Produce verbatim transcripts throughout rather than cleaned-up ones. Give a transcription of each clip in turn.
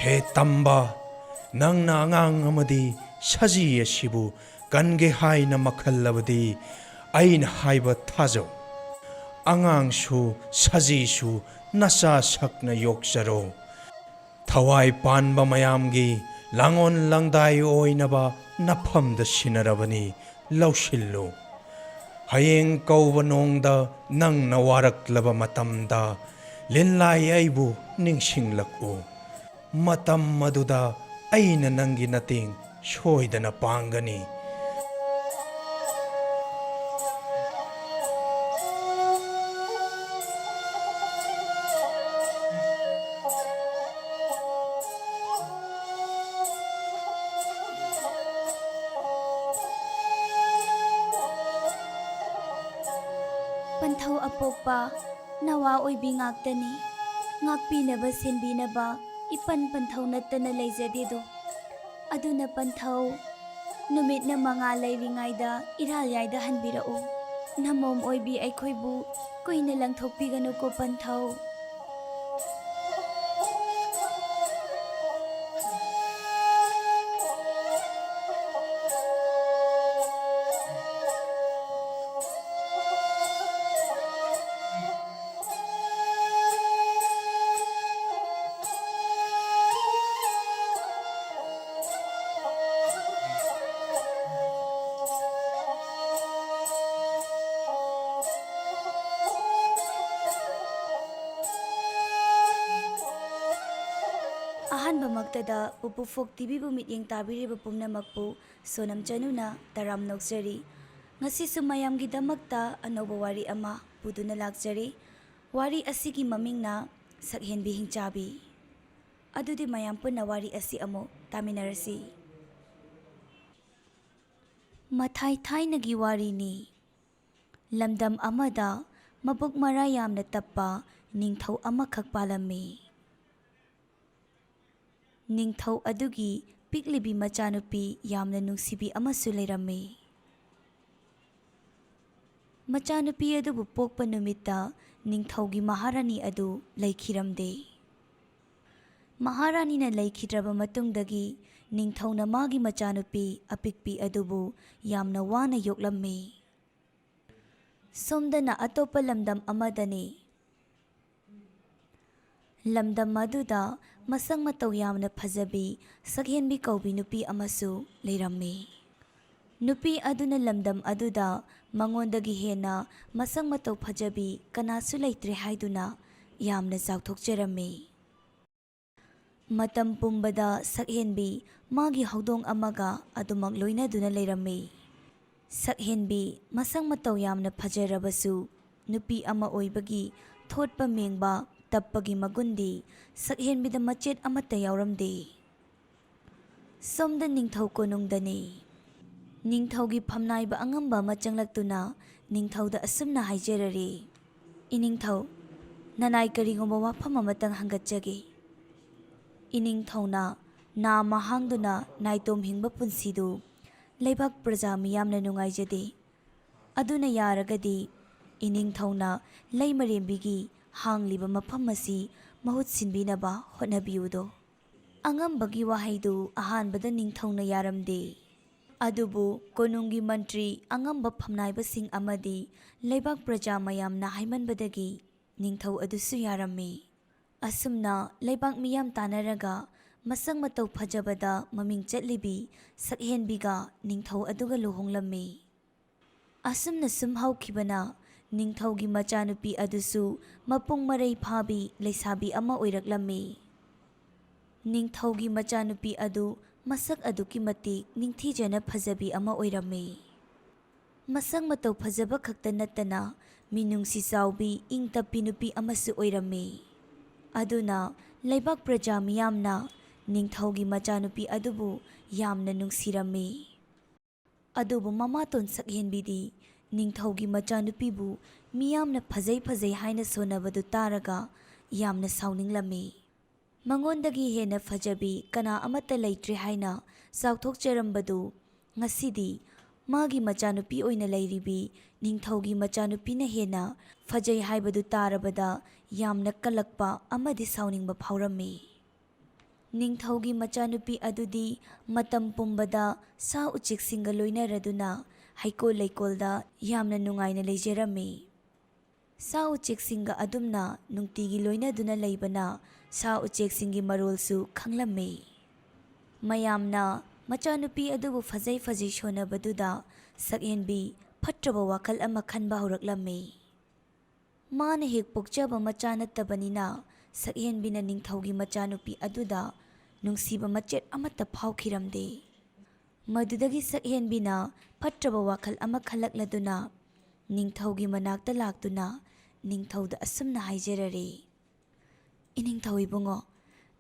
ꯍꯦ ꯇꯝꯕ, ꯅꯪꯅ ꯑꯉꯥꯡ ꯑꯃꯗꯤ ꯁꯖꯤ ꯑꯁꯤꯕꯨ ꯀꯟꯒꯦ ꯍꯥꯏꯅ ꯃꯈꯜꯂꯕꯗꯤ ꯑꯩꯅ ꯍꯥꯏꯕ ꯊꯥꯖꯧ꯫ ꯑꯉꯥꯡꯁꯨ ꯁꯖꯤꯁꯨ ꯅꯆꯥ ꯁꯛꯅ ꯌꯣꯛꯆꯔꯣ꯫ ꯊꯋꯥꯏ ꯄꯥꯟꯕ ꯃꯌꯥꯝꯒꯤ ꯂꯥꯡꯑꯣꯟ ꯂꯥꯡꯗꯥꯏ ꯑꯣꯏꯅꯕ ꯅꯐꯝꯗ ꯁꯤꯟꯅꯔꯕꯅꯤ, ꯂꯧꯁꯤꯜꯂꯨ꯫ ꯍꯌꯦꯡ ꯀꯧꯕ ꯅꯣꯡꯗ ꯅꯪꯅ ꯋꯥꯔꯛꯂꯕ ꯃꯇꯝꯗ ꯂꯤꯟꯂꯥꯏ ꯑꯩꯕꯨ ꯅꯤꯡꯁꯤꯡꯂꯛꯎ꯫ ꯃꯇꯝ ꯑꯗꯨꯗ ꯑꯩꯅ ꯅꯪꯒꯤ ꯃꯇꯦꯡ ꯁꯣꯏꯗꯅ ꯄꯥꯡꯒꯅꯤ꯫ ꯄꯟꯊꯧ ꯑꯄꯣꯛꯄ, ꯅꯋꯥ ꯑꯣꯏꯕꯤ ꯉꯥꯛꯇꯅꯤ꯫ ꯉꯥꯛꯄꯤꯅꯕ ꯁꯦꯟꯕꯤꯅꯕ ꯏꯄꯟ ꯄꯟꯊꯧ ꯅꯠꯇꯅ ꯂꯩꯖꯗꯦꯗꯣ꯫ ꯑꯗꯨꯅ ꯄꯟꯊꯧ, ꯅꯨꯃꯤꯠꯅ ꯃꯉꯥꯜ ꯂꯩꯔꯤꯉꯩꯗ ꯏꯔꯥꯜ ꯌꯥꯏꯗ ꯍꯟꯕꯤꯔꯛꯎ꯫ ꯅꯃꯣꯝ ꯑꯣꯏꯕꯤ ꯑꯩꯈꯣꯏꯕꯨ ꯀꯨꯏꯅ ꯂꯪꯊꯣꯛꯄꯤꯒꯅꯨꯀꯣ ꯄꯟꯊꯧ꯫ ꯑꯍꯥꯟꯕꯃꯛꯇꯗ ꯄꯨꯄꯨ ꯐꯣꯛ ꯇꯤꯚꯤꯕꯨ ꯃꯤꯠꯌꯦꯡ ꯇꯥꯕꯤꯔꯤꯕ ꯄꯨꯝꯅꯃꯛꯄꯨ ꯁꯣꯅꯝ ꯆꯅꯨꯅ ꯇꯔꯥꯝꯅ ꯑꯣꯛꯆꯔꯤ꯫ ꯉꯁꯤꯁꯨ ꯃꯌꯥꯝꯒꯤꯗꯃꯛꯇ ꯑꯅꯧꯕ ꯋꯥꯔꯤ ꯑꯃ ꯄꯨꯗꯨꯅ ꯂꯥꯛꯆꯔꯤ꯫ ꯋꯥꯔꯤ ꯑꯁꯤꯒꯤ ꯃꯃꯤꯡꯅ ꯁꯛꯍꯦꯟꯕꯤ ꯍꯤꯡꯆꯥꯕꯤ꯫ ꯑꯗꯨꯗꯤ ꯃꯌꯥꯝ ꯄꯨꯟꯅ ꯋꯥꯔꯤ ꯑꯁꯤ ꯑꯃꯨꯛ ꯇꯥꯃꯤꯟꯅꯔꯁꯤ꯫ ꯃꯊꯥꯏ ꯊꯥꯏꯅꯒꯤ ꯋꯥꯔꯤꯅꯤ꯫ ꯂꯝꯗꯝ ꯑꯃꯗ ꯃꯕꯨꯛ ꯃꯔꯥ ꯌꯥꯝꯅ ꯇꯞꯄ ꯅꯤꯡꯊꯧ ꯑꯃꯈꯛ ꯄꯥꯜꯂꯝꯃꯤ꯫ ꯅꯤꯡꯊꯧ ꯑꯗꯨꯒꯤ ꯄꯤꯛꯂꯤꯕꯤ ꯃꯆꯥꯅꯨꯄꯤ ꯌꯥꯝꯅ ꯅꯨꯡꯁꯤꯕꯤ ꯑꯃꯁꯨ ꯂꯩꯔꯝꯃꯤ꯫ ꯃꯆꯥꯅꯨꯄꯤ ꯑꯗꯨꯕꯨ ꯄꯣꯛꯄ ꯅꯨꯃꯤꯠꯇ ꯅꯤꯡꯊꯧꯒꯤ ꯃꯍꯥꯔꯥꯅꯤ ꯑꯗꯨ ꯂꯩꯈꯤꯔꯝꯗꯦ꯫ ꯃꯍꯥꯔꯥꯅꯤꯅ ꯂꯩꯈꯤꯗ꯭ꯔꯕ ꯃꯇꯨꯡꯗꯒꯤ ꯅꯤꯡꯊꯧꯅ ꯃꯥꯒꯤ ꯃꯆꯥꯅꯨꯄꯤ ꯑꯄꯤꯛꯄꯤ ꯑꯗꯨꯕꯨ ꯌꯥꯝꯅ ꯋꯥꯅ ꯌꯣꯛꯂꯝꯃꯤ꯫ ꯁꯣꯝꯗꯅ ꯑꯇꯣꯞꯄ ꯂꯝꯗꯝ ꯑꯃꯗꯅꯤ꯫ ꯂꯝꯗꯝ ꯑꯗꯨꯗ ꯃꯁꯛ ꯃꯇꯧ ꯌꯥꯝꯅ ꯐꯖꯕꯤ ꯁꯛꯍꯦꯟꯕꯤ ꯀꯧꯕꯤ ꯅꯨꯄꯤ ꯑꯃꯁꯨ ꯂꯩꯔꯝꯃꯤ꯫ ꯅꯨꯄꯤ ꯑꯗꯨꯅ ꯂꯝꯗꯝ ꯑꯗꯨꯗ ꯃꯉꯣꯟꯗꯒꯤ ꯍꯦꯟꯅ ꯃꯁꯛ ꯃꯇꯧ ꯐꯖꯕꯤ ꯀꯅꯥꯁꯨ ꯂꯩꯇ꯭ꯔꯦ ꯍꯥꯏꯗꯨꯅ ꯌꯥꯝꯅ ꯆꯥꯎꯊꯣꯛꯆꯔꯝꯃꯤ꯫ ꯃꯇꯝ ꯄꯨꯝꯕꯗ ꯁꯛꯍꯦꯟꯕꯤ ꯃꯥꯒꯤ ꯍꯧꯗꯣꯡ ꯑꯃꯒ ꯑꯗꯨꯃꯛ ꯂꯣꯏꯅꯗꯨꯅ ꯂꯩꯔꯝꯃꯤ꯫ ꯁꯛꯍꯦꯟꯕꯤ ꯃꯁꯛ ꯃꯇꯧ ꯌꯥꯝꯅ ꯐꯖꯔꯕꯁꯨ, ꯅꯨꯄꯤ ꯑꯃ ꯑꯣꯏꯕꯒꯤ ꯊꯣꯠꯄ ꯃꯦꯡꯕ ꯇꯞꯄꯒꯤ ꯃꯒꯨꯟꯗꯤ ꯁꯛꯍꯦꯟꯕꯤꯗ ꯃꯆꯦꯠ ꯑꯃꯠꯇ ꯌꯥꯎꯔꯝꯗꯦ꯫ ꯁꯣꯝꯗ ꯅꯤꯡꯊꯧ ꯀꯣꯅꯨꯡꯗꯅꯤ꯫ ꯅꯤꯡꯊꯧꯒꯤ ꯐꯝꯅꯥꯏꯕ ꯑꯉꯝꯕ ꯑꯃ ꯆꯪꯂꯛꯇꯨꯅ ꯅꯤꯡꯊꯧꯗ ꯑꯁꯨꯝꯅ ꯍꯥꯏꯖꯔꯔꯤ, "ꯏꯅꯤꯡꯊꯧ, ꯅꯅꯥꯏ ꯀꯔꯤꯒꯨꯝꯕ ꯋꯥꯐꯝ ꯑꯃꯇꯪ ꯍꯪꯒꯠꯆꯒꯦ꯫" ꯏꯅꯤꯡꯊꯧꯅ ꯅꯥꯃ ꯍꯥꯡꯗꯨꯅ ꯅꯥꯏꯇꯣꯝ ꯍꯤꯡꯕ ꯄꯨꯟꯁꯤꯗꯨ ꯂꯩꯕꯥꯛ ꯄ꯭ꯔꯖꯥ ꯃꯤꯌꯥꯝꯅ ꯅꯨꯡꯉꯥꯏꯖꯗꯦ꯫ ꯑꯗꯨꯅ ꯌꯥꯔꯒꯗꯤ ꯏꯅꯤꯡꯊꯧꯅ ꯂꯩꯃꯔꯦꯝꯕꯤꯒꯤ ꯍꯥꯡꯂꯤꯕ ꯃꯐꯝ ꯑꯁꯤ ꯃꯍꯨꯠ ꯁꯤꯟꯕꯤꯅꯕ ꯍꯣꯠꯅꯕꯤꯌꯨꯗꯣ꯫ ꯑꯉꯝꯕꯒꯤ ꯋꯥꯍꯩꯗꯨ ꯑꯍꯥꯟꯕꯗ ꯅꯤꯡꯊꯧꯅ ꯌꯥꯔꯝꯗꯦ꯫ ꯑꯗꯨꯕꯨ ꯀꯣꯅꯨꯡꯒꯤ ꯃꯟꯇ꯭ꯔꯤ, ꯑꯉꯝꯕ ꯐꯝꯅꯥꯏꯕꯁꯤꯡ ꯑꯃꯗꯤ ꯂꯩꯕꯥꯛ ꯄ꯭ꯔꯖꯥ ꯃꯌꯥꯝꯅ ꯍꯥꯏꯃꯟꯕꯗꯒꯤ ꯅꯤꯡꯊꯧ ꯑꯗꯨꯁꯨ ꯌꯥꯔꯝꯃꯤ꯫ ꯑꯁꯨꯝꯅ ꯂꯩꯕꯥꯛ ꯃꯤꯌꯥꯝ ꯇꯥꯟꯅꯔꯒ ꯃꯁꯛ ꯃꯇꯧ ꯐꯖꯕꯗ ꯃꯃꯤꯡ ꯆꯠꯂꯤꯕꯤ ꯁꯛꯍꯦꯟꯕꯤꯒ ꯅꯤꯡꯊꯧ ꯑꯗꯨꯒ ꯂꯨꯍꯣꯡꯂꯝꯃꯤ꯫ ꯑꯁꯨꯝꯅ ꯁꯨꯝ ꯍꯧꯈꯤꯕꯅ ꯅꯤꯡꯊꯧꯒꯤ ꯃꯆꯥꯅꯨꯄꯤ ꯑꯗꯨꯁꯨ ꯃꯄꯨꯡ ꯃꯔꯩ ꯐꯥꯕꯤ ꯂꯩꯁꯥꯕꯤ ꯑꯃ ꯑꯣꯏꯔꯛꯂꯝꯃꯤ꯫ ꯅꯤꯡꯊꯧꯒꯤ ꯃꯆꯥꯅꯨꯄꯤ ꯑꯗꯨ ꯃꯁꯛ ꯑꯗꯨꯛꯀꯤ ꯃꯇꯤꯛ ꯅꯤꯡꯊꯤꯖꯅ ꯐꯖꯕꯤ ꯑꯃ ꯑꯣꯏꯔꯝꯃꯤ꯫ ꯃꯁꯛ ꯃꯇꯧ ꯐꯖꯕ ꯈꯛꯇ ꯅꯠꯇꯅ ꯃꯤꯅꯨꯡꯁꯤ ꯆꯥꯎꯕꯤ, ꯏꯪ ꯇꯞꯄꯤ ꯅꯨꯄꯤ ꯑꯃꯁꯨ ꯑꯣꯏꯔꯝꯃꯤ꯫ ꯑꯗꯨꯅ ꯂꯩꯕꯥꯛ ꯄ꯭ꯔꯖꯥ ꯃꯤꯌꯥꯝꯅ ꯅꯤꯡꯊꯧꯒꯤ ꯃꯆꯥꯅꯨꯄꯤ ꯑꯗꯨꯕꯨ ꯌꯥꯝꯅ ꯅꯨꯡꯁꯤꯔꯝꯃꯤ꯫ ꯑꯗꯨꯕꯨ ꯃꯃꯥꯇꯣꯟ ꯁꯛꯍꯦꯟꯕꯤꯗꯤ ꯅꯤꯡꯊꯧꯒꯤ ꯃꯆꯥꯅꯨꯄꯤꯕꯨ ꯃꯤꯌꯥꯝꯅ ꯐꯖꯩ ꯐꯖꯩ ꯍꯥꯏꯅ ꯁꯣꯟꯅꯕꯗꯨ ꯇꯥꯔꯒ ꯌꯥꯝꯅ ꯁꯥꯎꯅꯤꯡꯂꯝꯃꯤ꯫ ꯃꯉꯣꯟꯗꯒꯤ ꯍꯦꯟꯅ ꯐꯖꯕꯤ ꯀꯅꯥ ꯑꯃꯠꯇ ꯂꯩꯇ꯭ꯔꯦ ꯍꯥꯏꯅ ꯆꯥꯎꯊꯣꯛꯆꯔꯝꯕꯗꯨ ꯉꯁꯤꯗꯤ ꯃꯥꯒꯤ ꯃꯆꯥꯅꯨꯄꯤ ꯑꯣꯏꯅ ꯂꯩꯔꯤꯕꯤ ꯅꯤꯡꯊꯧꯒꯤ ꯃꯆꯥꯅꯨꯄꯤꯅ ꯍꯦꯟꯅ ꯐꯖꯩ ꯍꯥꯏꯕꯗꯨ ꯇꯥꯔꯕꯗ ꯌꯥꯝꯅ ꯀꯜꯂꯛꯄ ꯑꯃꯗꯤ ꯁꯥꯎꯅꯤꯡꯕ ꯐꯥꯎꯔꯝꯃꯤ꯫ ꯅꯤꯡꯊꯧꯒꯤ ꯃꯆꯥꯅꯨꯄꯤ ꯑꯗꯨꯗꯤ ꯃꯇꯝ ꯄꯨꯝꯕꯗ ꯁꯥ ꯎꯆꯦꯛꯁꯤꯡꯒ ꯂꯣꯏꯅꯔꯗꯨꯅ ꯍꯩꯀꯣꯜ ꯂꯩꯀꯣꯜꯗ ꯌꯥꯝꯅ ꯅꯨꯡꯉꯥꯏꯅ ꯂꯩꯖꯔꯝꯃꯤ꯫ ꯁꯥ ꯎꯆꯦꯛꯁꯤꯡꯒ ꯑꯗꯨꯝꯅ ꯅꯨꯡꯇꯤꯒꯤ ꯂꯣꯏꯅꯗꯨꯅ ꯂꯩꯕꯅ ꯁꯥ ꯎꯆꯦꯛꯁꯤꯡꯒꯤ ꯃꯔꯣꯜꯁꯨ ꯈꯪꯂꯝꯃꯤ꯫ ꯃꯌꯥꯝꯅ ꯃꯆꯥꯅꯨꯄꯤ ꯑꯗꯨꯕꯨ ꯐꯖꯩ ꯐꯖꯩ ꯁꯣꯟꯅꯕꯗꯨꯗ ꯁꯛꯍꯦꯟꯕꯤ ꯐꯠꯇ꯭ꯔꯕ ꯋꯥꯈꯜ ꯑꯃ ꯈꯟꯕ ꯍꯧꯔꯛꯂꯝꯃꯤ꯫ ꯃꯥꯅ ꯍꯦꯛ ꯄꯣꯛꯆꯕ ꯃꯆꯥ ꯅꯠꯇꯕꯅꯤꯅ ꯁꯛꯍꯦꯟꯕꯤꯅ ꯅꯤꯡꯊꯧꯒꯤ ꯃꯆꯥꯅꯨꯄꯤ ꯑꯗꯨꯗ ꯅꯨꯡꯁꯤꯕ ꯃꯆꯦꯠ ꯑꯃꯠꯇ ꯐꯥꯎꯈꯤꯔꯝꯗꯦ꯫ ꯃꯗꯨꯗꯒꯤ ꯁꯛꯍꯦꯟꯕꯤꯅ ꯐꯠꯇ꯭ꯔꯕ ꯋꯥꯈꯜ ꯑꯃ ꯈꯜꯂꯛꯂꯗꯨꯅ ꯅꯤꯡꯊꯧꯒꯤ ꯃꯅꯥꯛꯇ ꯂꯥꯛꯇꯨꯅ ꯅꯤꯡꯊꯧꯗ ꯑꯁꯨꯝꯅ ꯍꯥꯏꯖꯔꯔꯦ, "ꯏꯅꯤꯡꯊꯧ ꯏꯕꯨꯡꯉꯣ,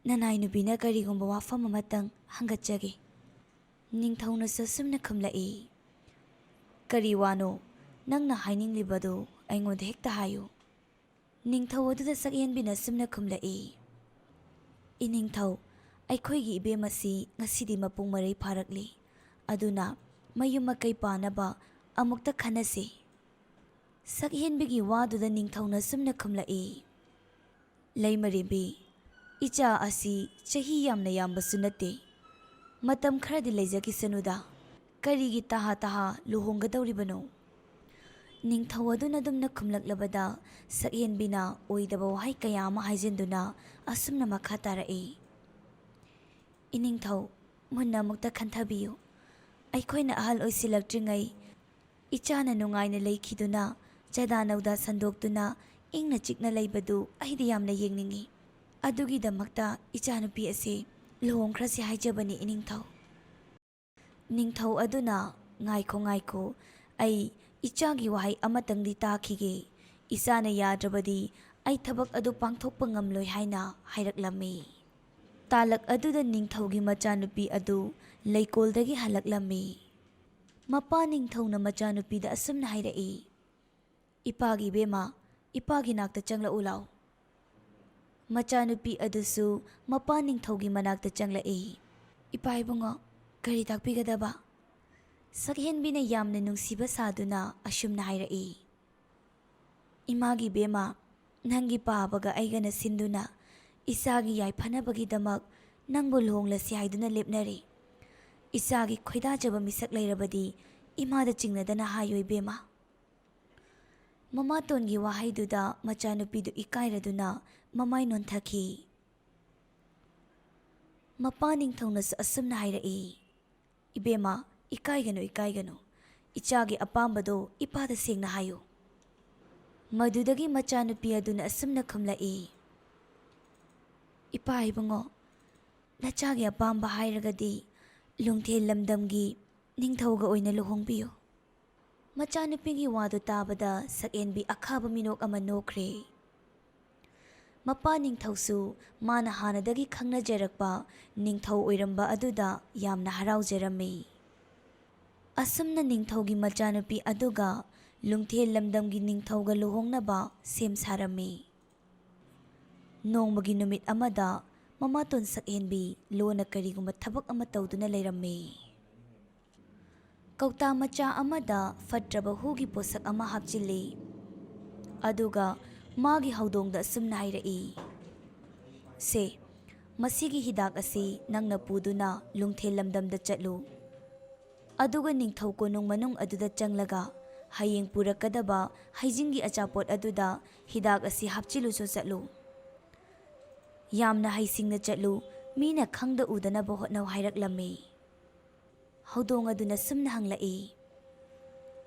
ꯅꯅꯥꯏ ꯅꯨꯄꯤꯅ ꯀꯔꯤꯒꯨꯝꯕ ꯋꯥꯐꯝ ꯑꯃꯇꯪ ꯍꯪꯒꯠꯆꯒꯦ꯫" ꯅꯤꯡꯊꯧꯅꯁꯨ ꯑꯁꯨꯝꯅ ꯈꯨꯝꯂꯛꯏ, "ꯀꯔꯤ ꯋꯥꯅꯣ? ꯅꯪꯅ ꯍꯥꯏꯅꯤꯡꯂꯤꯕꯗꯨ ꯑꯩꯉꯣꯟꯗ ꯍꯦꯛꯇ ꯍꯥꯏꯌꯨ꯫" ꯅꯤꯡꯊꯧ ꯑꯗꯨꯗ ꯁꯛꯍꯦꯟꯕꯤꯅ ꯑꯁꯨꯝꯅ ꯈꯨꯝꯂꯛꯏ, "ꯏꯅꯤꯡꯊꯧ, ꯑꯩꯈꯣꯏꯒꯤ ꯏꯕꯦꯝ ꯑꯁꯤ ꯉꯁꯤꯗꯤ ꯃꯄꯨꯡ ꯃꯔꯩ ꯐꯥꯔꯛꯂꯤ꯫ ꯑꯗꯨꯅ ꯃꯌꯨꯝ ꯃꯀꯩ ꯄꯥꯟꯅꯕ ꯑꯃꯨꯛꯇ ꯈꯟꯅꯁꯤ꯫" ꯁꯛꯍꯦꯟꯕꯤꯒꯤ ꯋꯥꯗꯨꯗ ꯅꯤꯡꯊꯧꯅ ꯑꯁꯨꯝꯅ ꯈꯨꯝꯂꯛꯏ, "ꯂꯩꯃꯔꯦꯝꯕꯤ, ꯏꯆꯥ ꯑꯁꯤ ꯆꯍꯤ ꯌꯥꯝꯅ ꯌꯥꯝꯕꯁꯨ ꯅꯠꯇꯦ꯫ ꯃꯇꯝ ꯈꯔꯗꯤ ꯂꯩꯖꯈꯤꯁꯅꯨꯗ꯫ ꯀꯔꯤꯒꯤ ꯇꯍꯥ ꯇꯍꯥ ꯂꯨꯍꯣꯡꯒꯗꯧꯔꯤꯕꯅꯣ?" ꯅꯤꯡꯊꯧ ꯑꯗꯨꯅ ꯑꯗꯨꯝꯅ ꯈꯨꯝꯂꯛꯂꯕꯗ ꯁꯛꯍꯦꯟꯕꯤꯅ ꯑꯣꯏꯗꯕ ꯋꯥꯍꯩ ꯀꯌꯥ ꯑꯃ ꯍꯥꯏꯖꯤꯟꯗꯨꯅ ꯑꯁꯨꯝꯅ ꯃꯈꯥ ꯇꯥꯔꯛꯏ, "ꯏꯅꯤꯡꯊꯧ, ꯃꯨꯟꯅ ꯑꯃꯨꯛꯇ ꯈꯟꯊꯕꯤꯌꯨ꯫ ꯑꯩꯈꯣꯏꯅ ꯑꯍꯜ ꯑꯣꯏꯁꯤꯜꯂꯛꯇ꯭ꯔꯤꯉꯩ ꯏꯆꯥꯅ ꯅꯨꯡꯉꯥꯏꯅ ꯂꯩꯈꯤꯗꯨꯅ, ꯆꯥꯗꯥ ꯅꯧꯗꯥ ꯁꯟꯗꯣꯛꯇꯨꯅ ꯏꯪꯅ ꯆꯤꯛꯅ ꯂꯩꯕꯗꯨ ꯑꯩꯗꯤ ꯌꯥꯝꯅ ꯌꯦꯡꯅꯤꯡꯏ꯫ ꯑꯗꯨꯒꯤꯗꯃꯛꯇ ꯏꯆꯥꯅꯨꯄꯤ ꯑꯁꯤ ꯂꯨꯍꯣꯡꯈ꯭ꯔꯁꯤ ꯍꯥꯏꯖꯕꯅꯤ ꯏꯅꯤꯡꯊꯧ꯫" ꯅꯤꯡꯊꯧ ꯑꯗꯨꯅ, "ꯉꯥꯏꯈꯣ, ꯉꯥꯏꯈꯣ, ꯑꯩ ꯏꯆꯥꯒꯤ ꯋꯥꯍꯩ ꯑꯃꯇꯪꯗꯤ ꯇꯥꯈꯤꯒꯦ꯫ ꯏꯆꯥꯅ ꯌꯥꯗ꯭ꯔꯕꯗꯤ ꯑꯩ ꯊꯕꯛ ꯑꯗꯨ ꯄꯥꯡꯊꯣꯛꯄ ꯉꯝꯂꯣꯏ" ꯍꯥꯏꯅ ꯍꯥꯏꯔꯛꯂꯝꯃꯤ꯫ ꯇꯥꯂꯛ ꯑꯗꯨꯗ ꯅꯤꯡꯊꯧꯒꯤ ꯃꯆꯥꯅꯨꯄꯤ ꯑꯗꯨ ꯂꯩꯀꯣꯜꯗꯒꯤ ꯍꯜꯂꯛꯂꯝꯃꯤ꯫ ꯃꯄꯥ ꯅꯤꯡꯊꯧꯅ ꯃꯆꯥꯅꯨꯄꯤꯗ ꯑꯁꯨꯝꯅ ꯍꯥꯏꯔꯛꯏ, "ꯏꯄꯥꯒꯤ ꯏꯕꯦꯝꯃ, ꯏꯄꯥꯒꯤ ꯅꯥꯛꯇ ꯆꯪꯂꯛꯎ ꯂꯥꯎ꯫" ꯃꯆꯥꯅꯨꯄꯤ ꯑꯗꯨꯁꯨ ꯃꯄꯥ ꯅꯤꯡꯊꯧꯒꯤ ꯃꯅꯥꯛꯇ ꯆꯪꯂꯛꯏ꯫ "ꯏꯄꯥ ꯏꯕꯨꯡꯉꯣ, ꯀꯔꯤ ꯇꯥꯛꯄꯤꯒꯗꯕ?" ꯁꯛꯍꯦꯟꯕꯤꯅ ꯌꯥꯝꯅ ꯅꯨꯡꯁꯤꯕ ꯁꯥꯗꯨꯅ ꯑꯁꯨꯝꯅ ꯍꯥꯏꯔꯛꯏ, "ꯏꯃꯥꯒꯤ ꯏꯕꯦꯝꯃ, ꯅꯪꯒꯤ ꯄꯥꯕꯒ ꯑꯩꯒꯅ ꯁꯤꯟꯗꯨꯅ ꯏꯆꯥꯒꯤ ꯌꯥꯏꯐꯅꯕꯒꯤꯗꯃꯛ ꯅꯪꯕꯨ ꯂꯨꯍꯣꯡꯂꯁꯤ ꯍꯥꯏꯗꯨꯅ ꯂꯦꯞꯅꯔꯦ꯫ ꯏꯆꯥꯒꯤ ꯈꯣꯏꯗꯥꯖꯕ ꯃꯤꯁꯛ ꯂꯩꯔꯕꯗꯤ ꯏꯃꯥꯗ ꯆꯤꯡꯅꯗꯅ ꯍꯥꯏꯌꯨ ꯏꯕꯦꯝꯃ꯫ ꯃꯃꯥꯇꯣꯟꯒꯤ ꯋꯥꯍꯩꯗꯨꯗ ꯃꯆꯥꯅꯨꯄꯤꯗꯨ ꯏꯀꯥꯏꯔꯗꯨꯅ ꯃꯃꯥꯏ ꯅꯣꯟꯊꯈꯤ꯫ ꯃꯄꯥ ꯅꯤꯡꯊꯧꯅꯁꯨ ꯑꯁꯨꯝꯅ ꯍꯥꯏꯔꯛꯏ, "ꯏꯕꯦꯝꯃ, ꯏꯀꯥꯏꯒꯅꯨ, ꯏꯀꯥꯏꯒꯅꯨ꯫ ꯏꯆꯥꯒꯤ ꯑꯄꯥꯝꯕꯗꯣ ꯏꯄꯥꯗ ꯁꯦꯡꯅ ꯍꯥꯏꯌꯨ꯫" ꯃꯗꯨꯗꯒꯤ ꯃꯆꯥꯅꯨꯄꯤ ꯑꯗꯨꯅ ꯑꯁꯨꯝꯅ ꯈꯨꯝꯂꯛꯏ, "ꯏꯄꯥ ꯏꯕꯨꯡꯉꯣ, ꯅꯆꯥꯒꯤ ꯑꯄꯥꯝꯕ ꯍꯥꯏꯔꯒꯗꯤ ꯂꯨꯡꯊꯦꯜ ꯂꯝꯗꯝꯒꯤ ꯅꯤꯡꯊꯧꯒ ꯑꯣꯏꯅ ꯂꯨꯍꯣꯡꯕꯤꯌꯨ꯫" ꯃꯆꯥꯅꯨꯄꯤꯒꯤ ꯋꯥꯗꯨ ꯇꯥꯕꯗ ꯁꯛꯍꯦꯟꯕꯤ ꯑꯈꯥꯕ ꯃꯤꯅꯣꯛ ꯑꯃ ꯅꯣꯛꯈ꯭ꯔꯦ꯫ ꯃꯄꯥ ꯅꯤꯡꯊꯧꯁꯨ ꯃꯥꯅ ꯍꯥꯟꯅꯗꯒꯤ ꯈꯪꯅꯖꯔꯛꯄ ꯅꯤꯡꯊꯧ ꯑꯣꯏꯔꯝꯕ ꯑꯗꯨꯗ ꯌꯥꯝꯅ ꯍꯔꯥꯎꯖꯔꯝꯃꯤ꯫ ꯑꯁꯨꯝꯅ ꯅꯤꯡꯊꯧꯒꯤ ꯃꯆꯥꯅꯨꯄꯤ ꯑꯗꯨꯒ ꯂꯨꯡꯊꯦꯜ ꯂꯝꯗꯝꯒꯤ ꯅꯤꯡꯊꯧꯒ ꯂꯨꯍꯣꯡꯅꯕ ꯁꯦꯝ ꯁꯥꯔꯝꯃꯤ꯫ ꯅꯣꯡꯃꯒꯤ ꯅꯨꯃꯤꯠ ꯑꯃꯗ ꯃꯃꯥꯇꯣꯟ ꯁꯛꯍꯦꯟꯕꯤ ꯂꯣꯟꯅ ꯀꯔꯤꯒꯨꯝꯕ ꯊꯕꯛ ꯑꯃ ꯇꯧꯗꯨꯅ ꯂꯩꯔꯝꯃꯤ꯫ ꯀꯧꯇꯥ ꯃꯆꯥ ꯑꯃꯗ ꯐꯠꯇ꯭ꯔꯕ ꯍꯨꯒꯤ ꯄꯣꯠꯁꯛ ꯑꯃ ꯍꯥꯞꯆꯤꯜꯂꯤ꯫ ꯑꯗꯨꯒ ꯃꯥꯒꯤ ꯍꯧꯗꯣꯡꯗ ꯑꯁꯨꯝꯅ ꯍꯥꯏꯔꯛꯏ, "ꯁꯦ, ꯃꯁꯤꯒꯤ ꯍꯤꯗꯥꯛ ꯑꯁꯤ ꯅꯪꯅ ꯄꯨꯗꯨꯅ ꯂꯨꯡꯊꯦꯜ ꯂꯝꯗꯝꯗ ꯆꯠꯂꯨ꯫ ꯑꯗꯨꯒ ꯅꯤꯡꯊꯧ ꯀꯣꯅꯨꯡ ꯃꯅꯨꯡ ꯑꯗꯨꯗ ꯆꯪꯂꯒ ꯍꯌꯦꯡ ꯄꯨꯔꯛꯀꯗꯕ ꯍꯩꯖꯤꯡꯒꯤ ꯑꯆꯥꯄꯣꯠ ꯑꯗꯨꯗ ꯍꯤꯗꯥꯛ ꯑꯁꯤ ꯍꯥꯞꯆꯤꯜꯂꯨꯁꯨ ꯆꯠꯂꯨ꯫ ꯌꯥꯝꯅ ꯍꯩꯁꯤꯡꯅ ꯆꯠꯂꯨ, ꯃꯤꯅ ꯈꯪꯗ ꯎꯗꯅꯕ ꯍꯣꯠꯅꯧ" ꯍꯥꯏꯔꯛꯂꯝꯃꯤ꯫ ꯍꯧꯗꯣꯡ ꯑꯗꯨꯅ ꯁꯨꯝꯅ ꯍꯪꯂꯛꯏ,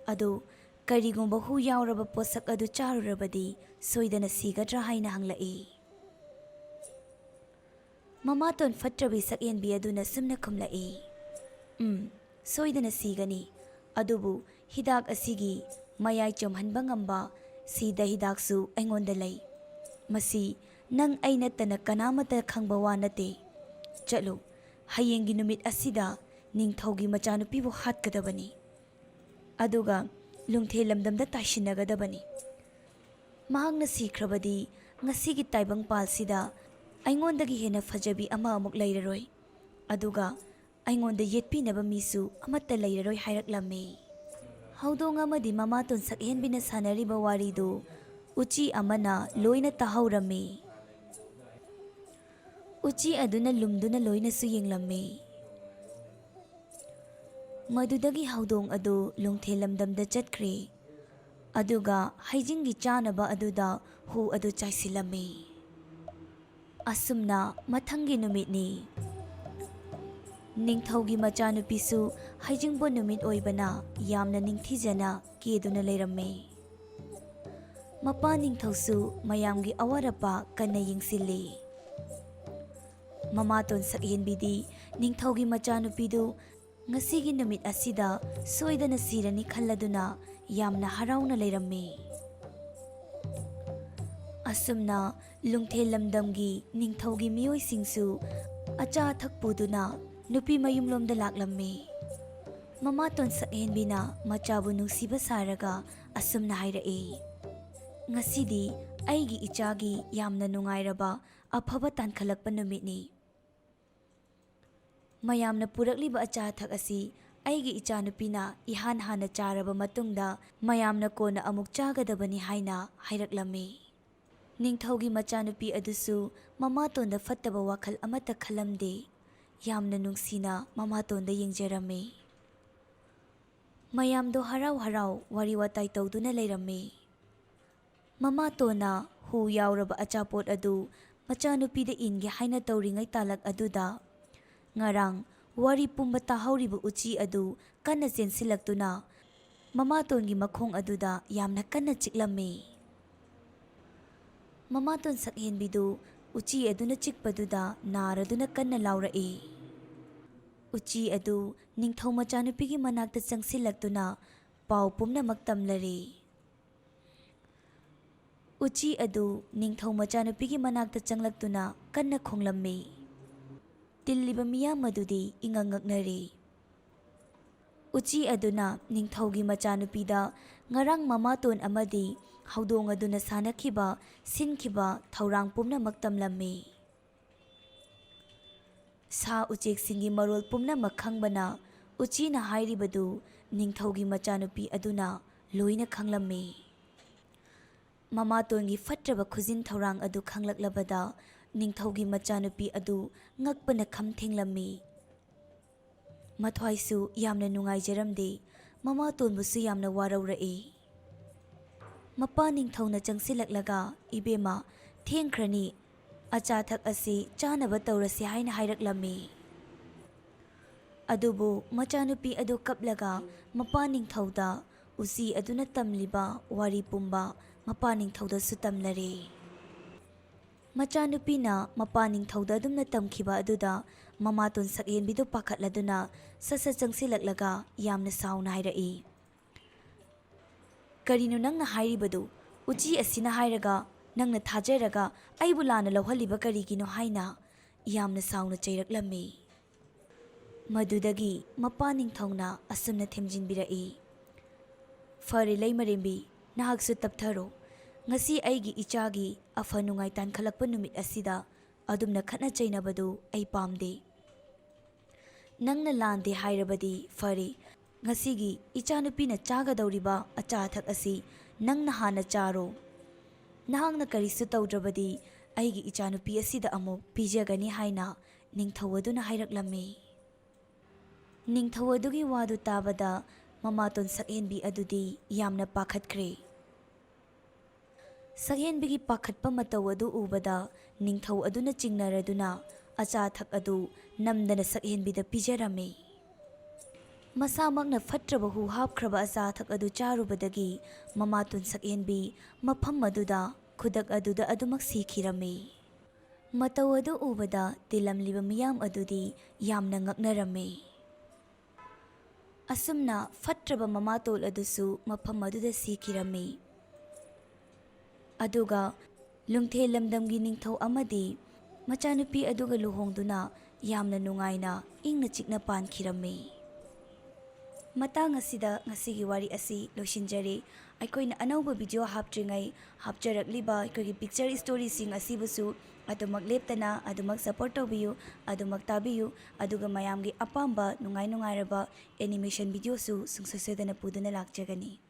"ꯑꯗꯨ ꯀꯔꯤꯒꯨꯝꯕ ꯍꯨ ꯌꯥꯎꯔꯕ ꯄꯣꯠꯁꯛ ꯑꯗꯨ ꯆꯥꯔꯨꯔꯕꯗꯤ ꯁꯣꯏꯗꯅ ꯁꯤꯒꯗ꯭ꯔꯥ?" ꯍꯥꯏꯅ ꯍꯪꯂꯛꯏ꯫ ꯃꯃꯥꯇꯣꯟ ꯐꯠꯇ꯭ꯔꯕꯤ ꯁꯛꯍꯦꯟꯕꯤ ꯑꯗꯨꯅ ꯁꯨꯝꯅ ꯈꯨꯝꯂꯛꯏ, "ꯎꯝ, ꯁꯣꯏꯗꯅ ꯁꯤꯒꯅꯤ꯫ ꯑꯗꯨꯕꯨ ꯍꯤꯗꯥꯛ ꯑꯁꯤꯒꯤ ꯃꯌꯥꯏ ꯆꯣꯝꯍꯟꯕ ꯉꯝꯕ ꯁꯤꯗ ꯍꯤꯗꯥꯛꯁꯨ ꯑꯩꯉꯣꯟꯗ ꯂꯩ꯫ ꯃꯁꯤ ꯅꯪ ꯑꯩ ꯅꯠꯇꯅ ꯀꯅꯥꯃꯠꯇ ꯈꯪꯕ ꯋꯥ ꯅꯠꯇꯦ꯫ ꯆꯠꯂꯨ, ꯍꯌꯦꯡꯒꯤ ꯅꯨꯃꯤꯠ ꯑꯁꯤꯗ ꯅꯤꯡꯊꯧꯒꯤ ꯃꯆꯥꯅꯨꯄꯤꯕꯨ ꯍꯥꯠꯀꯗꯕꯅꯤ꯫ ꯑꯗꯨꯒ ꯂꯨꯡꯊꯦꯜ ꯂꯝꯗꯝꯗ ꯇꯥꯏꯁꯤꯟꯅꯒꯗꯕꯅꯤ꯫ ꯃꯍꯥꯛꯅ ꯁꯤꯈ꯭ꯔꯕꯗꯤ ꯉꯁꯤꯒꯤ ꯇꯥꯏꯕꯪ ꯄꯥꯜꯁꯤꯗ ꯑꯩꯉꯣꯟꯗꯒꯤ ꯍꯦꯟꯅ ꯐꯖꯕꯤ ꯑꯃ ꯑꯃꯨꯛ ꯂꯩꯔꯔꯣꯏ꯫ ꯑꯗꯨꯒ ꯑꯩꯉꯣꯟꯗ ꯌꯦꯠꯄꯤꯅꯕ ꯃꯤꯁꯨ ꯑꯃꯠꯇ ꯂꯩꯔꯔꯣꯏ" ꯍꯥꯏꯔꯛꯂꯝꯃꯤ꯫ ꯍꯧꯗꯣꯡ ꯑꯃꯗꯤ ꯃꯃꯥꯇꯣꯟ ꯁꯛꯍꯦꯟꯕꯤꯅ ꯁꯥꯟꯅꯔꯤꯕ ꯋꯥꯔꯤꯗꯨ ꯎꯆꯤ ꯑꯃꯅ ꯂꯣꯏꯅ ꯇꯥꯍꯧꯔꯝꯃꯤ꯫ ꯎꯆꯤ ꯑꯗꯨꯅ ꯂꯨꯝꯗꯨꯅ ꯂꯣꯏꯅꯁꯨ ꯌꯦꯡꯂꯝꯃꯤ꯫ ꯃꯗꯨꯗꯒꯤ ꯍꯧꯗꯣꯡ ꯑꯗꯨ ꯂꯨꯡꯊꯦꯜ ꯂꯝꯗꯝꯗ ꯆꯠꯈ꯭ꯔꯦ, ꯑꯗꯨꯒ ꯍꯩꯖꯤꯡꯒꯤ ꯆꯥꯅꯕ ꯑꯗꯨꯗ ꯍꯨ ꯑꯗꯨ ꯆꯥꯏꯁꯤꯜꯂꯝꯃꯤ꯫ ꯑꯁꯨꯝꯅ ꯃꯊꯪꯒꯤ ꯅꯨꯃꯤꯠꯅꯤ꯫ ꯅꯤꯡꯊꯧꯒꯤ ꯃꯆꯥꯅꯨꯄꯤꯁꯨ ꯍꯩꯖꯤꯡꯄꯣꯠ ꯅꯨꯃꯤꯠ ꯑꯣꯏꯕꯅ ꯌꯥꯝꯅ ꯅꯤꯡꯊꯤꯖꯅ ꯀꯦꯗꯨꯅ ꯂꯩꯔꯝꯃꯤ꯫ ꯃꯄꯥ ꯅꯤꯡꯊꯧꯁꯨ ꯃꯌꯥꯝꯒꯤ ꯑꯋꯥꯠ ꯑꯄꯥ ꯀꯟꯅ ꯌꯦꯡꯁꯤꯜꯂꯤ꯫ ꯃꯃꯥꯇꯣꯟ ꯁꯛꯍꯦꯟꯕꯤꯗꯤ ꯅꯤꯡꯊꯧꯒꯤ ꯃꯆꯥꯅꯨꯄꯤꯗꯨ ꯉꯁꯤꯒꯤ ꯅꯨꯃꯤꯠ ꯑꯁꯤꯗ ꯁꯣꯏꯗꯅ ꯁꯤꯔꯅꯤ ꯈꯜꯂꯗꯨꯅ ꯌꯥꯝꯅ ꯍꯔꯥꯎꯅ ꯂꯩꯔꯝꯃꯤ꯫ ꯑꯁꯨꯝꯅ ꯂꯨꯡꯊꯦꯜ ꯂꯝꯗꯝꯒꯤ ꯅꯤꯡꯊꯧꯒꯤ ꯃꯤꯑꯣꯏꯁꯤꯡꯁꯨ ꯑꯆꯥ ꯑꯊꯛ ꯄꯨꯗꯨꯅ ꯅꯨꯄꯤ ꯃꯌꯨꯝꯂꯣꯝꯗ ꯂꯥꯛꯂꯝꯃꯤ꯫ ꯃꯃꯥꯇꯣꯟ ꯁꯛꯍꯦꯟꯕꯤꯅ ꯃꯆꯥꯕꯨ ꯅꯨꯡꯁꯤꯕ ꯁꯥꯔꯒ ꯑꯁꯨꯝꯅ ꯍꯥꯏꯔꯛꯏ, "ꯉꯁꯤꯗꯤ ꯑꯩꯒꯤ ꯏꯆꯥꯒꯤ ꯌꯥꯝꯅ ꯅꯨꯡꯉꯥꯏꯔꯕ ꯑꯐꯕ ꯇꯥꯟꯈꯠꯂꯛꯄ ꯅꯨꯃꯤꯠꯅꯤ꯫ ꯃꯌꯥꯝꯅ ꯄꯨꯔꯛꯂꯤꯕ ꯑꯆꯥ ꯑꯊꯛ ꯑꯁꯤ ꯑꯩꯒꯤ ꯏꯆꯥꯅꯨꯄꯤꯅ ꯏꯍꯥꯟ ꯍꯥꯟꯅ ꯆꯥꯔꯕ ꯃꯇꯨꯡꯗ ꯃꯌꯥꯝꯅ ꯀꯣꯟꯅ ꯑꯃꯨꯛ ꯆꯥꯒꯗꯕꯅꯤ" ꯍꯥꯏꯅ ꯍꯥꯏꯔꯛꯂꯝꯃꯤ꯫ ꯅꯤꯡꯊꯧꯒꯤ ꯃꯆꯥꯅꯨꯄꯤ ꯑꯗꯨꯁꯨ ꯃꯃꯥꯇꯣꯟꯗ ꯐꯠꯇꯕ ꯋꯥꯈꯜ ꯑꯃꯠꯇ ꯈꯜꯂꯝꯗꯦ꯫ ꯌꯥꯝꯅ ꯅꯨꯡꯁꯤꯅ ꯃꯃꯥꯇꯣꯟꯗ ꯌꯦꯡꯖꯔꯝꯃꯤ꯫ ꯃꯌꯥꯝꯗꯣ ꯍꯔꯥꯎ ꯍꯔꯥꯎ ꯋꯥꯔꯤ ꯋꯥꯇꯥꯏ ꯇꯧꯗꯨꯅ ꯂꯩꯔꯝꯃꯤ꯫ ꯃꯃꯥꯇꯣꯟꯅ ꯍꯨ ꯌꯥꯎꯔꯕ ꯑꯆꯥꯄꯣꯠ ꯑꯗꯨ ꯃꯆꯥꯅꯨꯄꯤꯗ ꯏꯟꯒꯦ ꯍꯥꯏꯅ ꯇꯧꯔꯤꯉꯩ ꯇꯥꯂꯛ ꯑꯗꯨꯗ, ꯉꯔꯥꯡ ꯋꯥꯔꯤ ꯄꯨꯝꯕ ꯇꯥꯍꯧꯔꯤꯕ ꯎꯆꯤ ꯑꯗꯨ ꯀꯟꯅ ꯆꯦꯟꯁꯤꯜꯂꯛꯇꯨꯅ ꯃꯃꯥꯇꯣꯟꯒꯤ ꯃꯈꯣꯡ ꯑꯗꯨꯗ ꯌꯥꯝꯅ ꯀꯟꯅ ꯆꯤꯛꯂꯝꯃꯤ꯫ ꯃꯃꯥꯇꯣꯟ ꯁꯛꯍꯦꯟꯕꯤꯗꯨ ꯎꯆꯤ ꯑꯗꯨꯅ ꯆꯤꯛꯄꯗꯨꯗ ꯅꯥꯔꯗꯨꯅ ꯀꯟꯅ ꯂꯥꯎꯔꯛꯏ꯫ ꯎꯆꯤ ꯑꯗꯨ ꯅꯤꯡꯊꯧ ꯃꯆꯥꯅꯨꯄꯤꯒꯤ ꯃꯅꯥꯛꯇ ꯆꯪꯁꯤꯜꯂꯛꯇꯨꯅ ꯄꯥꯎ ꯄꯨꯝꯅꯃꯛ ꯇꯝꯂꯔꯦ꯫ ꯎꯆꯤ ꯑꯗꯨ ꯅꯤꯡꯊꯧ ꯃꯆꯥꯅꯨꯄꯤꯒꯤ ꯃꯅꯥꯛꯇ ꯆꯪꯂꯛꯇꯨꯅ ꯀꯟꯅ ꯈꯣꯡꯂꯝꯃꯤ꯫ ꯇꯤꯜꯂꯤꯕ ꯃꯤꯌꯥꯝ ꯑꯗꯨꯗꯤ ꯏꯉꯛ ꯉꯛꯅꯔꯦ꯫ ꯎꯆꯤ ꯑꯗꯨꯅ ꯅꯤꯡꯊꯧꯒꯤ ꯃꯆꯥꯅꯨꯄꯤꯗ ꯉꯔꯥꯡ ꯃꯃꯥꯇꯣꯟ ꯑꯃꯗꯤ ꯍꯧꯗꯣꯡ ꯑꯗꯨꯅ ꯁꯥꯟꯅꯈꯤꯕ, ꯁꯤꯟꯈꯤꯕ ꯊꯧꯔꯥꯡ ꯄꯨꯝꯅꯃꯛ ꯇꯝꯂꯝꯃꯤ꯫ ꯁꯥ ꯎꯆꯦꯛꯁꯤꯡꯒꯤ ꯃꯔꯣꯜ ꯄꯨꯝꯅꯃꯛ ꯈꯪꯕꯅ ꯎꯆꯤꯅ ꯍꯥꯏꯔꯤꯕꯗꯨ ꯅꯤꯡꯊꯧꯒꯤ ꯃꯆꯥꯅꯨꯄꯤ ꯑꯗꯨꯅ ꯂꯣꯏꯅ ꯈꯪꯂꯝꯃꯤ꯫ ꯃꯃꯥꯇꯣꯟꯒꯤ ꯐꯠꯇ꯭ꯔꯕ ꯈꯨꯖꯤꯟ ꯊꯧꯔꯥꯡ ꯑꯗꯨ ꯈꯪꯂꯛꯂꯕꯗ ꯅꯤꯡꯊꯧꯒꯤ ꯃꯆꯥꯅꯨꯄꯤ ꯑꯗꯨ ꯉꯛꯄꯅ ꯈꯝ ꯊꯦꯡꯂꯝꯃꯤ꯫ ꯃꯊ꯭ꯋꯥꯏꯁꯨ ꯌꯥꯝꯅ ꯅꯨꯡꯉꯥꯏꯖꯔꯝꯗꯦ, ꯃꯃꯥꯇꯣꯟꯕꯨꯁꯨ ꯌꯥꯝꯅ ꯋꯥꯔꯧꯔꯛꯏ꯫ ꯃꯄꯥ ꯅꯤꯡꯊꯧꯅ ꯆꯪꯁꯤꯜꯂꯛꯂꯒ, "ꯏꯕꯦꯝꯃ, ꯊꯦꯡꯈ꯭ꯔꯅꯤ, ꯑꯆꯥ ꯑꯊꯛ ꯑꯁꯤ ꯆꯥꯅꯕ ꯇꯧꯔꯁꯤ" ꯍꯥꯏꯅ ꯍꯥꯏꯔꯛꯂꯝꯃꯤ꯫ ꯑꯗꯨꯕꯨ ꯃꯆꯥꯅꯨꯄꯤ ꯑꯗꯨ ꯀꯞꯂꯒ ꯃꯄꯥ ꯅꯤꯡꯊꯧꯗ, ꯎꯆꯤ ꯑꯗꯨꯅ ꯇꯝꯂꯤꯕ ꯋꯥꯔꯤ ꯄꯨꯝꯕ ꯃꯄꯥ ꯅꯤꯡꯊꯧꯗꯁꯨ ꯇꯝꯂꯔꯦ꯫ ꯃꯆꯥꯅꯨꯄꯤꯅ ꯃꯄꯥ ꯅꯤꯡꯊꯧꯗ ꯑꯗꯨꯝꯅ ꯇꯝꯈꯤꯕ ꯑꯗꯨꯗ ꯃꯃꯥꯇꯣꯟ ꯁꯛꯍꯦꯟꯕꯤꯗꯨ ꯄꯥꯈꯠꯂꯗꯨꯅ ꯁꯠ ꯁꯠ ꯆꯪꯁꯤꯜꯂꯛꯂꯒ ꯌꯥꯝꯅ ꯁꯥꯎꯅ ꯍꯥꯏꯔꯛꯏ, "ꯀꯔꯤꯅꯣ ꯅꯪꯅ ꯍꯥꯏꯔꯤꯕꯗꯨ? ꯎꯆꯤ ꯑꯁꯤꯅ ꯍꯥꯏꯔꯒ ꯅꯪꯅ ꯊꯥꯖꯔꯒ ꯑꯩꯕꯨ ꯂꯥꯟꯅ ꯂꯧꯍꯜꯂꯤꯕ ꯀꯔꯤꯒꯤꯅꯣ?" ꯍꯥꯏꯅ ꯌꯥꯝꯅ ꯁꯥꯎꯅ ꯆꯩꯔꯛꯂꯝꯃꯤ꯫ ꯃꯗꯨꯗꯒꯤ ꯃꯄꯥ ꯅꯤꯡꯊꯧꯅ ꯑꯁꯨꯝꯅ ꯊꯦꯝꯖꯤꯟꯕꯤꯔꯛꯏ, "ꯐꯔꯦ ꯂꯩꯃꯔꯦꯝꯕꯤ, ꯅꯍꯥꯛꯁꯨ ꯇꯞꯊꯔꯣ꯫ ꯉꯁꯤ ꯑꯩꯒꯤ ꯏꯆꯥꯒꯤ ꯑꯐ ꯅꯨꯡꯉꯥꯏ ꯇꯥꯟꯈꯠꯂꯛꯄ ꯅꯨꯃꯤꯠ ꯑꯁꯤꯗ ꯑꯗꯨꯝꯅ ꯈꯠꯅ ꯆꯩꯅꯕꯗꯨ ꯑꯩ ꯄꯥꯝꯗꯦ꯫ ꯅꯪꯅ ꯂꯥꯟꯗꯦ ꯍꯥꯏꯔꯕꯗꯤ ꯐꯔꯦ, ꯉꯁꯤꯒꯤ ꯏꯆꯥꯅꯨꯄꯤꯅ ꯆꯥꯒꯗꯧꯔꯤꯕ ꯑꯆꯥ ꯑꯊꯛ ꯑꯁꯤ ꯅꯪꯅ ꯍꯥꯟꯅ ꯆꯥꯔꯣ꯫ ꯅꯍꯥꯛꯅ ꯀꯔꯤꯁꯨ ꯇꯧꯗ꯭ꯔꯕꯗꯤ ꯑꯩꯒꯤ ꯏꯆꯥꯅꯨꯄꯤ ꯑꯁꯤꯗ ꯑꯃꯨꯛ ꯄꯤꯖꯒꯅꯤ" ꯍꯥꯏꯅ ꯅꯤꯡꯊꯧ ꯑꯗꯨꯅ ꯍꯥꯏꯔꯛꯂꯝꯃꯤ꯫ ꯅꯤꯡꯊꯧ ꯑꯗꯨꯒꯤ ꯋꯥꯗꯨ ꯇꯥꯕꯗ ꯃꯃꯥꯇꯣꯟ ꯁꯛꯍꯦꯟꯕꯤ ꯑꯗꯨꯗꯤ ꯌꯥꯝꯅ ꯄꯥꯈꯠꯈ꯭ꯔꯦ꯫ ꯁꯛꯍꯦꯟꯕꯤꯒꯤ ꯄꯥꯈꯠꯄ ꯃꯇꯧ ꯑꯗꯨ ꯎꯕꯗ ꯅꯤꯡꯊꯧ ꯑꯗꯨꯅ ꯆꯤꯡꯅꯔꯗꯨꯅ ꯑꯆꯥ ꯑꯊꯛ ꯑꯗꯨ ꯅꯝꯗꯅ ꯁꯛꯍꯦꯟꯕꯤꯗ ꯄꯤꯖꯔꯝꯃꯤ꯫ ꯃꯁꯥꯃꯛꯅ ꯐꯠꯇ꯭ꯔꯕ ꯍꯨ ꯍꯥꯞꯈ꯭ꯔꯕ ꯑꯆꯥ ꯑꯊꯛ ꯑꯗꯨ ꯆꯥꯔꯨꯕꯗꯒꯤ ꯃꯃꯥꯇꯣꯟ ꯁꯛꯍꯦꯟꯕꯤ ꯃꯐꯝ ꯑꯗꯨꯗ ꯈꯨꯗꯛ ꯑꯗꯨꯗ ꯑꯗꯨꯃꯛ ꯁꯤꯈꯤꯔꯝꯃꯤ꯫ ꯃꯇꯧ ꯑꯗꯨ ꯎꯕꯗ ꯇꯤꯜꯂꯝꯂꯤꯕ ꯃꯤꯌꯥꯝ ꯑꯗꯨꯗꯤ ꯌꯥꯝꯅ ꯉꯛꯅꯔꯝꯃꯤ꯫ ꯑꯁꯨꯝꯅ ꯐꯠꯇ꯭ꯔꯕ ꯃꯃꯥꯇꯣꯜ ꯑꯗꯨꯁꯨ ꯃꯐꯝ ꯑꯗꯨꯗ ꯁꯤꯈꯤꯔꯝꯃꯤ꯫ ꯑꯗꯨꯒ ꯂꯨꯡꯊꯦ ꯂꯝꯗꯝꯒꯤ ꯅꯤꯡꯊꯧ ꯑꯃꯗꯤ ꯃꯆꯥꯅꯨꯄꯤ ꯑꯗꯨꯒ ꯂꯨꯍꯣꯡꯗꯨꯅ ꯌꯥꯝꯅ ꯅꯨꯡꯉꯥꯏꯅ ꯏꯪꯅ ꯆꯤꯛꯅ ꯄꯥꯟꯈꯤꯔꯝꯃꯤ꯫ ꯃꯇꯥꯡ ꯑꯁꯤꯗ ꯉꯁꯤꯒꯤ ꯋꯥꯔꯤ ꯑꯁꯤ ꯂꯣꯏꯁꯤꯟꯖꯔꯦ꯫ ꯑꯩꯈꯣꯏꯅ ꯑꯅꯧꯕ ꯚꯤꯗꯤꯑꯣ ꯍꯥꯞꯇ꯭ꯔꯤꯉꯩ ꯍꯥꯞꯆꯔꯛꯂꯤꯕ ꯑꯩꯈꯣꯏꯒꯤ ꯄꯤꯛꯆꯔ ꯁ꯭ꯇꯣꯔꯤꯁꯤꯡ ꯑꯁꯤꯕꯨꯁꯨ ꯑꯗꯨꯃꯛ ꯂꯦꯞꯇꯅ ꯑꯗꯨꯃꯛ ꯁꯄꯣꯔꯠ ꯇꯧꯕꯤꯌꯨ, ꯑꯗꯨꯃꯛ ꯇꯥꯕꯤꯌꯨ, ꯑꯗꯨꯒ ꯃꯌꯥꯝꯒꯤ ꯑꯄꯥꯝꯕ ꯅꯨꯡꯉꯥꯏ ꯅꯨꯡꯉꯥꯏꯔꯕ ꯑꯦꯅꯤꯃꯦꯁꯟ ꯚꯤꯗꯤꯑꯣꯁꯨ ꯁꯨꯡꯁꯣꯏ ꯁꯣꯏꯗꯅ ꯄꯨꯗꯨꯅ ꯂꯥꯛꯆꯒꯅꯤ꯫